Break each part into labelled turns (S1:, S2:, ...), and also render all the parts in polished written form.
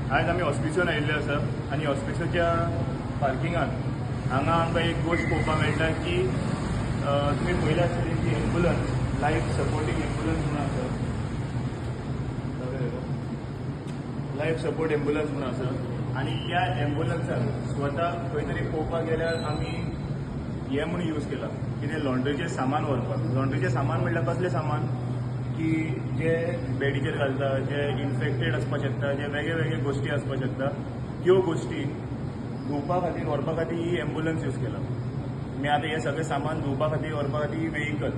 S1: आयज आमी हॉस्पिसियोन आयिल्ले आसा आनी हॉस्पिसियोच्या पार्किंगान हांगा आमकां एक गोश्ट पळोवपाक मेळटा की तुमी पळयल्या आसतली की एम्बुलन्स, लायफ सपोर्टींग एम्बुलन्स म्हणून आसा, लायफ सपोर्ट एम्बुलन्स म्हणून आसा आनी त्या एम्बुलन्साक स्वता खंय तरी पळोवपाक गेल्यार आमी हें म्हणून यूज केला कितें, लॉन्ड्रीचें सामान व्हरपाक. लॉन्ड्रीचें सामान म्हणल्यार कसलें सामान की जे बेडीचेर घालता, जे इन्फेक्टेड आसपाक शकता, जे वेगळे वेगळे गोश्टी आसपाक शकता, त्यो गोश्टी धुवपा खातीर व्हरपा खातीर ही एम्बुलन्स यूज केला. मी आतां हें सगळें सामान धुवपा खातीर व्हरपा खातीर ही वेहिकल,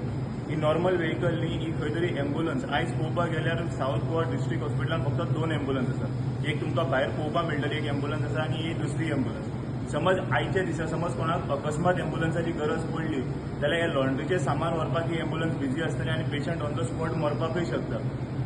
S1: ही नॉर्मल वेहिकल न्ही, ही खंय तरी एम्बुलन्स. आयज पळोवपाक गेल्यार सावथ गोवा डिस्ट्रिक्ट हॉस्पिटलान फक्त दोन एम्बुलन्स आसा. एक तुमकां भायर पळोवपाक मेळटली एक एम्बुलन्स आसा आनी ही दुसरी एम्बुलन्स. समज आयच्या दिसा समज कोणाक अकस्मात एम्बुलन्साची गरज पडली जाल्यार हे लॉन्ड्रीचें सामान व्हरपाक ही एम्बुलन्स बिजी आसतली आनी पेशंट ऑन the spot मरपाकूय शकता.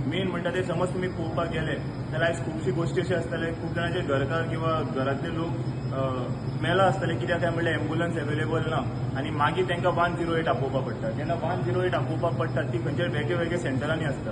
S1: मेन म्हणटा ते समज तुमी पळोवपाक गेले जाल्यार आयज खुबशी गोश्टी अश्यो आसतले, खूब जाणांचे घरकार किंवा घरांतले लोक मेला आसतले. कित्याक काय म्हणल्यार एम्बुलन्स एवेलेबल ना आनी मागीर तांकां 108 आपोवपाक पडटा. जेन्ना 108 आपोवपाक पडटा, ती खंयच्या वेगळे वेगळे सेंटरांनी आसता,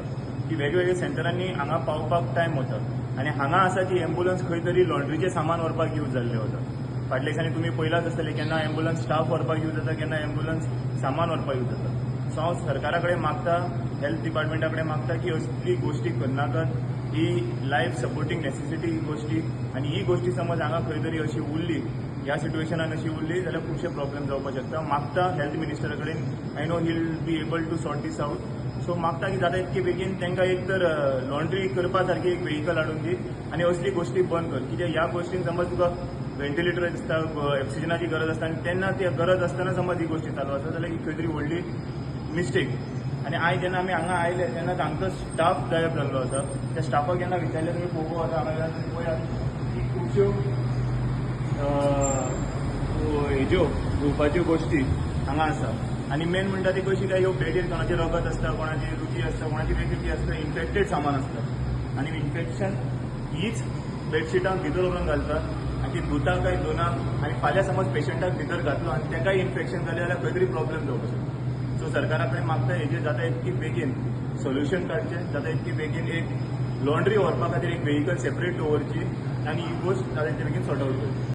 S1: ती वेगवेगळ्या सेंटरांनी हांगा पावपाक टायम वता आनी हांगा आसा ती एम्बुलन्स खंय तरी लॉन्ड्रीचें सामान व्हरपाक यूज जाल्लें वता. फाटल्या दिसांनी तुमी पळयलाच आसतलें, केन्ना एम्बुलन्स स्टाफ व्हरपाक यूज जाता, केन्ना एम्बुलन्स सामान व्हरपाक यूज जाता. सो हांव सरकारा कडेन मागता, हेल्थ डिपार्टमेंटा कडेन मागता की असली गोश्टी करनाकात. ही लायफ सपोर्टींग नेसेसिटी ही गोश्टी आनी ही गोश्टी समज हांगा खंय तरी अशी उरली, ह्या सिट्युएशनान अशी उरली जाल्यार खुबशे प्रॉब्लेम जावपाक शकता. मागता हेल्थ मिनिस्टरा कडेन, I know he'll be able to sort this out, so मागता की जाता इतके बेगीन तांकां एक तर लॉन्ड्री करपा सारकी एक वेहिकल हाडून दी आनी असली गोश्टी बंद कर. कित्याक ह्या गोश्टीन समज तुका व्हेंटिलेटर दिसता, ऑक्सिजनाची गरज आसता आनी तेन्ना ती गरज आसतना समज ही गोश्टी चालू आसा जाल्यार ही खंय तरी व्हडली मिस्टेक. आनी आयज जेन्ना आमी हांगा आयले तेन्ना हांगचो स्टाफ गायब जाल्लो आसा. त्या स्टाफाक जेन्ना विचारलें, तुमी पळोवपाक वता हांगा तुमी पळयात की खुबश्यो हेज्यो धुवपाच्यो गोश्टी हांगा आसा आनी मेन म्हणटा ती कशी काय, ह्यो बेडीर कोणाचें रगत आसता, कोणाची रुची आसता, कोणाची वेगवेगळी आसता, इन्फेक्टेड सामान आसता आनी इन्फेक्शन हीच बेडशिटां भितर व्हरून घालता आनी ती धुता काय धुना आनी फाल्यां समज पेशंटाक भितर घातलो आनी ताकाय इन्फेक्शन जालें जाल्यार खंय तरी प्रॉब्लेम जावपाक शकता. सो सरकारा कडेन मागता, हेजेर जाता इतकी बेगीन सोल्युशन काडचें, जाता इतकी बेगीन एक लॉन्ड्री व्हरपा खातीर एक वेहिकल सेपरेट दवरची आनी ही गोश्ट जाता इतके बेगीन सॉर्ट आवट करची.